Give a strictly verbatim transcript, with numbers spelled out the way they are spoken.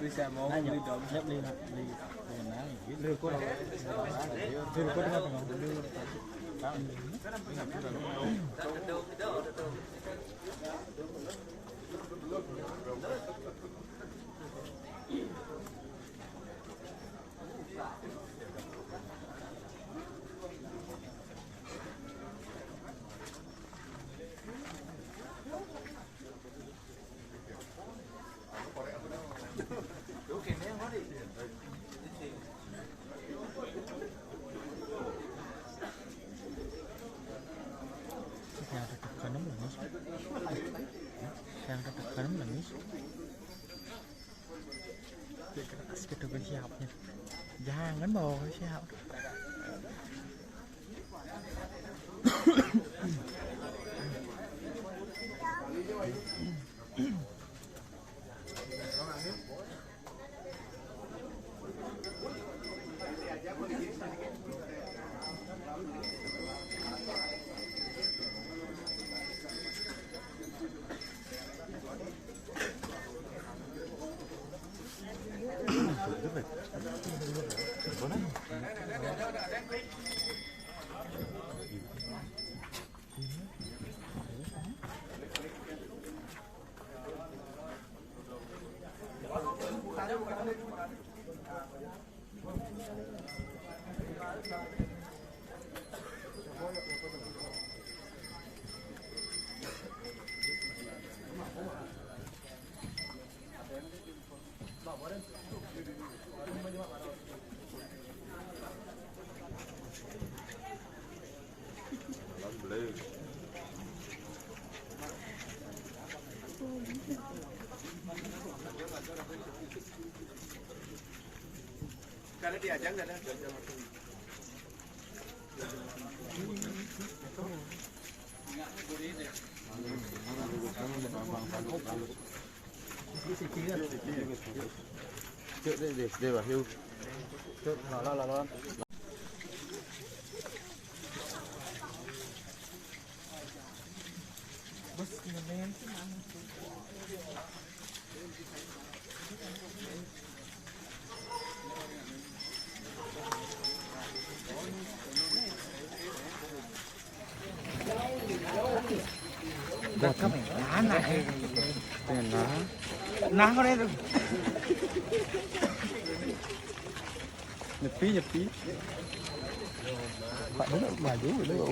Bisa mau beli dong. Siap, beli, beli. Beli kue. Beli kue tengah-tengah. Yang ada tekan lagi. Yang ada tekan lagi. Aspek tugas siapnya. Jangan bawa siap. Kalau diajak nggak ada. Cuk, deh, deh, deh, Wahyu. Cuk, lawan, lawan. Nah, kau ni tu. Nyepi, nyepi. Pak dulu maju dulu.